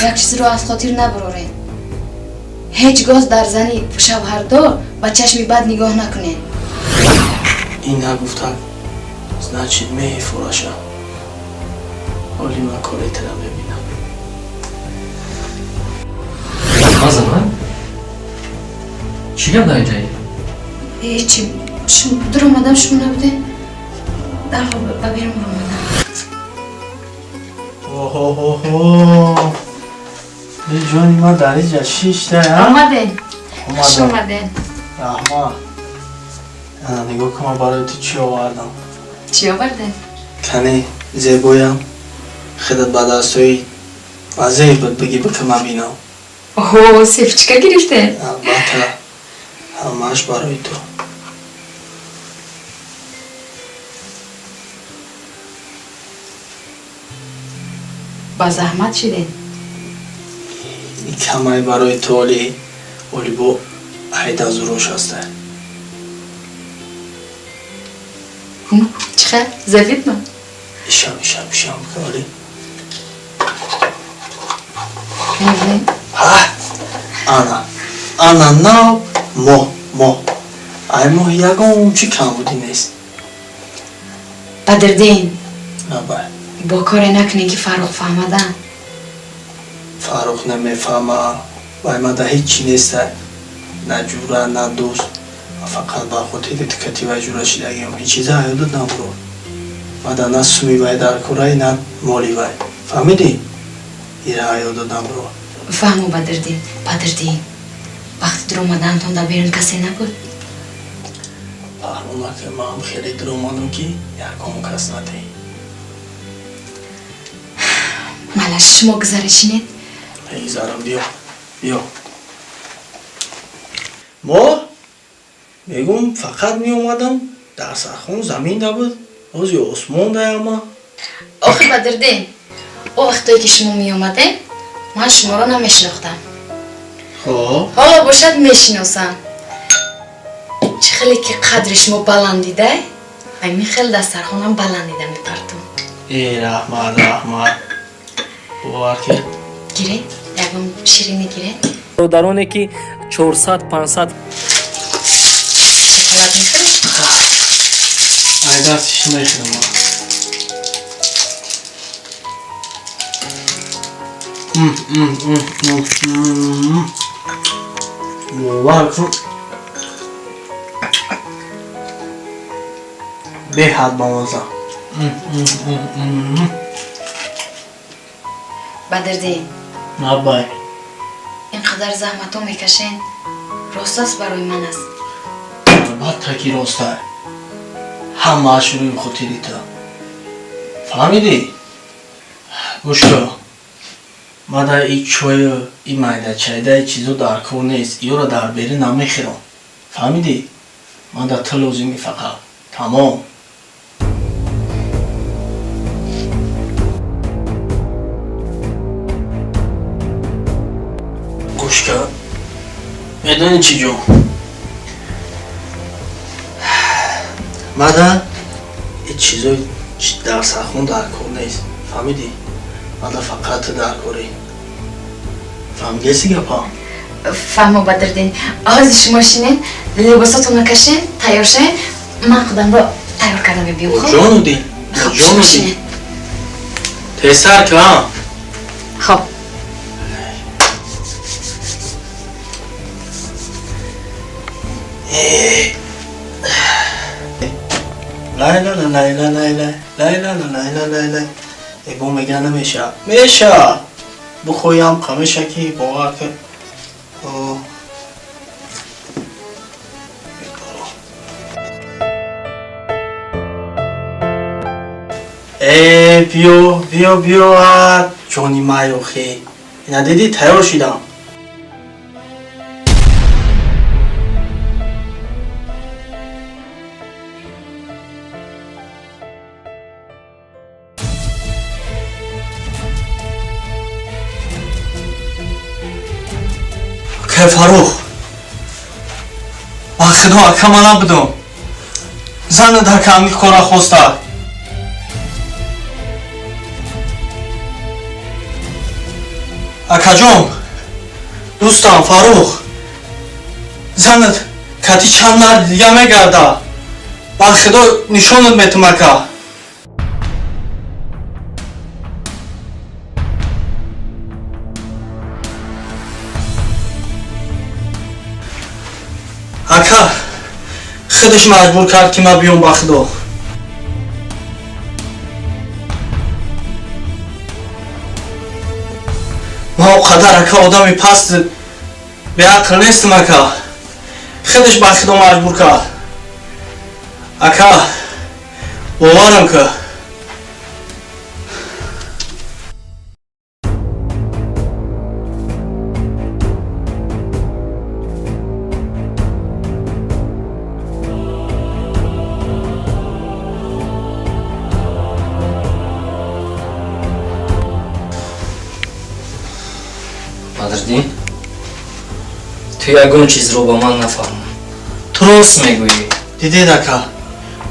Як чизро аз хотир набароред. Ҳеҷ гоҳ дар зани шавҳардор ба чашми бад нигоҳ накунед. Ин нагуфтак, значит, мефураша. Ҳоли ман кори тира мебинам. Мазана? Чӣ гап дар инҷаи? Ҳечи, дуромадам, шумо набудед, дарҳол ба берун омадам. Оҳоҳоҳо, ҷони ман дар инҷа шишта. Омадем, хуш омадем. Раҳмат. Ана, нигоҳ кун, ман барои ту чӣ овардам. Чӣ овардем? Кани, зебоям, худат ба дастҳои вазее буд, биги бика, ман бинам. Оҳо, сефчика гирифтем? Албатта, ҳамааш барои ту. Ба заҳмат шидем. Ин камай барои ту, оли оли бо ҳайда зурош ҳаста. Чӣ хел, завидно? Ишам, ишам, ишам, оли. Ана, ана, нав моҳ, моҳ, ай моҳ ягон чӣ камбудӣ нест. Бадрдин. Абай. Бо коре накунем, ки Фаррух фаҳмадан. Фаррух намефаҳма. Вай мада ҳеҷ чӣ неста, на ҷура, на дӯст. Фақат ба хотири тикати вай ҷура шидагиам. Ҳеҷ чиза ҳаёдат набуро. Мада на суми вай дар кораи, на моли вай, фаҳмидӣ? Ира ҳаёдат набуро. Фаҳму, Бадрдин. Бадрдин, вақти дуромаданатон дар берун касе набуд? Паҳлӯ накун, ман хеле дуромадам, ки ягон кас надиҳӣ. Малаш, шумо гузара шинед. Мегузарам, биё, биё. Мо мегум, фақат меомадам, дар сархон замин набуд, ҳози осмон даяма. Охир, Бадрдин, о вақтое ки шумо меомадем, ман шуморо намешинохтам. Хоб. Ҳоло бошад, мешиносам. Чӣ хеле ки қадри шумо баланд дидай, ҳамин хел дастархонам баланд дида мепартум. Э, раҳмат, раҳмат, бовар ки. Гиред, ягон ширинӣ гиред. Бародароне ки 400, 500. Шоколад мехӯред? Ай дастиш мехӯрам. М, м, м, м, м. Бовар кун, беҳад бамаза. Бадрдин. Абай. Ин қадар заҳматҳо мекашен, рост аст, барои ман аст? Албатта ки роста, ҳамааш рӯи хотири ту, фаҳмидӣ? Гӯш кун, мада и чою, и майдачайда, и чизо дар кор нест, иёро дар берӣ намехӯрам, фаҳмидӣ? Мада ту лозимӣ фақат, тамом. Гӯш кун, медонӣ чӣ, ҷон, мада и чизои дар сархон дар кор нест, фаҳмидӣ? Мада фақат ту дар корӣ, фаҳмидеси гапам? Фаҳмо, Бадрдин. Ҳозир шумо шинед, либосотонро кашен, тайёр шавед, ман худамро тайёр карда мебиём, хоб? Ҷону дил. Хоб. Ҷону шумо дил. шинед. Тезтар ка. Хоб. Лайла, лайла, лайла, лайла, лайла, лайла. Эбо мега, намеша, меша, бухоям қамеша, ки бовар кун. О. Э, биё, биё, биё, а ҷони майохе, ина дидӣ, тайёр шидам. Ке Фаррух, ба худо, ака, ман набудам, зана дар ками кора хоста. Акаҷон, дӯстам Фаррух, занат кати чанд марди дига мегарда. Ба худо нишонат метум, ака. Ака, худаш маҷбур кард, ки ман биём, ба худо. Ман о қадар, ака, одами паст, беақл нестам, ака. Худаш ба худо маҷбур кард, ака, боварам ка. Бадриддин, ту ягон чизро ба ман нафаҳмон. Ту рост мегӯӣ? Дидед, ака,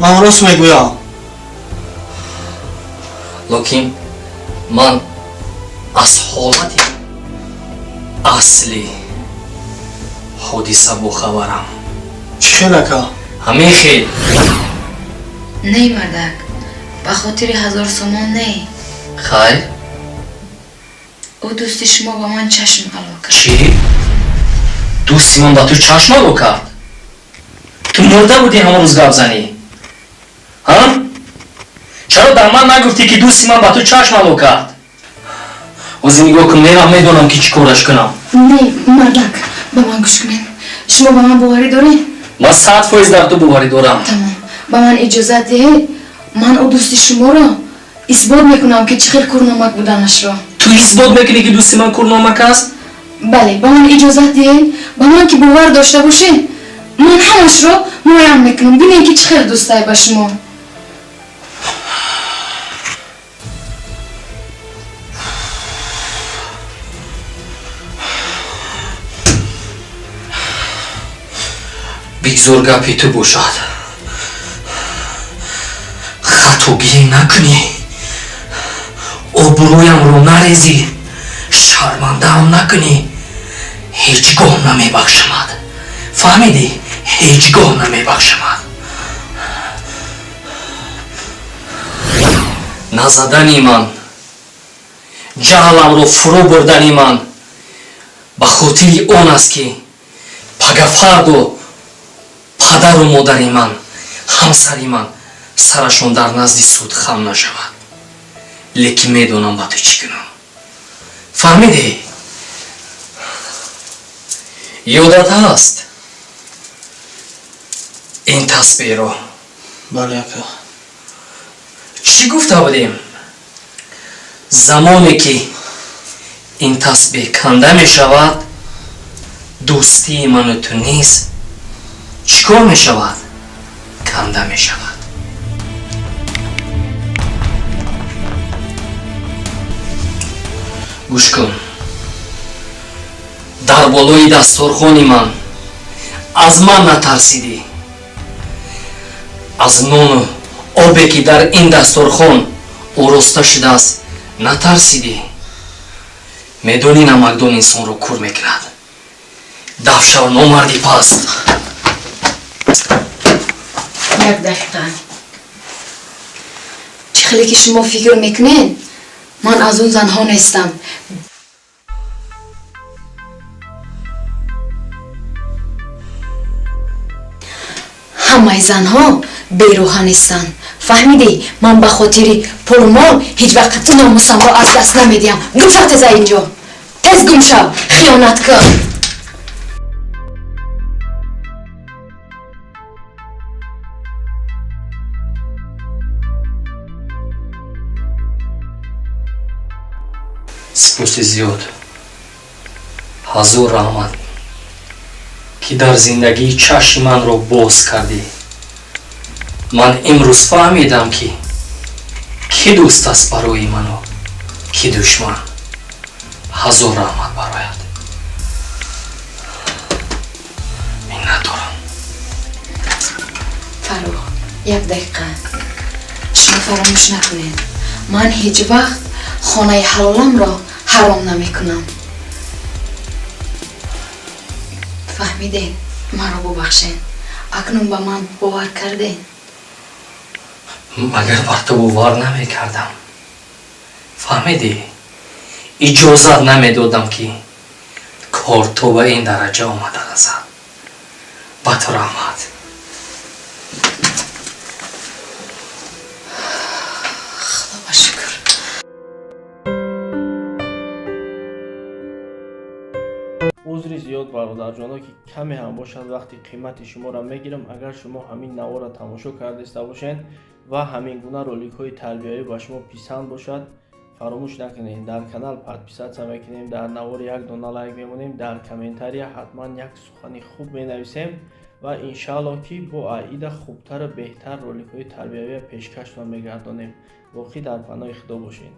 ман рост мегӯям. Локин ман аз ҳолати асли ҳодиса бохабарам. Чӣ хел, ака? Ҳамин хел. Не, мардак, ба хотири 1000 сомон не. Хайр. Ӯ дӯсти шумо ба ман чашм ало кард. Чӣ? Дӯсти ман ба ту чашм ало кард? Ту мурда будӣ, ҳамон рӯз гап занӣ, ҳа? Чаро дар ман нагуфтӣ, ки дӯсти ман ба ту чашм ало кард? Ҳозир нигоҳ кун, мерам, медонам, ки чӣ кораш кунам. Не, мардак, ба ман гӯш кунед. Шумо ба ман боварӣ доред? Ман 100% дар ту боварӣ дорам. Тамом, ба ман иҷозат диҳед, ман ӯ дӯсти шуморо исбот мекунам, ки чӣ хел курномак буданашро. Ту исбот мекунӣ, ки дӯсти ман курномак аст? Бале, ба ман иҷозат диҳед. Ба ман ки бовар дошта бошед, ман ҳамашро муайян мекунам. Бинед, ки чӣ хел дӯстай ба шумо. Бигзор гапи ту бошад. Хатогӣ накунӣ, обрӯямро нарезӣ, шармандаам накунӣ, ҳеҷ гоҳ намебахшамад. Фаҳмидӣ? Ҳеҷ гоҳ намебахшамад. Назадани ман, ҷаҳламро фурӯ бурдани ман ба хотири он аст, ки пага фардо падару модари ман, ҳамсари ман сарашон дар назди суд хам нашавад. Лекин медонам, ба ту чӣ кунам. Фаҳмидӣ? Ёдат ҳаст ин тасбеҳро? Бале, ака. Чӣ гуфта будем? Замоне ки ин тасбеҳ канда мешавад, дӯстии ману ту низ чӣ кор мешавад? Канда мешавад. Гӯш кун, дар болои дасторхони ман аз ман натарсидӣ, аз нону обе, ки дар ин дасторхон ороста шудааст, натарсидӣ. Медонӣ, намакдон инсонро кур мекунад. Дафшав, номарди паст! Як дақиқа. Чӣ хеле ки шумо фикр мекунед, ман аз он занҳо нестам. Ҳамаи занҳо бероҳа нестанд, фаҳмидӣ? Ман ба хотири пулмол ҳеҷ вақт номусамро аз даст намедиҳам. Гум шав тез аз инҷо, тез гум шав, хиёнаткор! Сипоси зиёд, ҳазор раҳмат, ки дар зиндагӣ чашми манро боз кардӣ. Ман имрӯз фаҳмидам, ки кӣ дӯст аст барои ману кӣ душман. Ҳазор раҳмат барояд, миннатдорам. Фаррух, як дақиқа. Шумо фаромӯш накунед, ман ҳеҷ вақт хонаи ҳалоламро ҳаром намекунам. Фаҳмидед, маро бубахшед. Акнун ба ман бовар кардед? Магар бар ту бовар намекардам? Фаҳмидӣ, иҷозат намедодам, ки кор то ба ин дараҷа омада расад. Ба ту раҳмат. Худо ба шукр. Узри зиёд, бародарҷоно, ки каме ҳам бошад вақти қимати шуморо мегирам. Агар шумо ҳамин наворро тамошо кардаиста бошед ва ҳамин гуна роликҳои тарбиявӣ ба шумо писанд бошад, фаромӯш накунед, дар канал подписаться мекунем, дар навор як дона лайк мемонем, дар комментария ҳатман як сухани хуб менависем ва иншааллоҳ, ки бо аида хубтару беҳтар роликҳои тарбиявия пешкаштон мегардонем. Боқӣ дар паноҳи Худо бошед.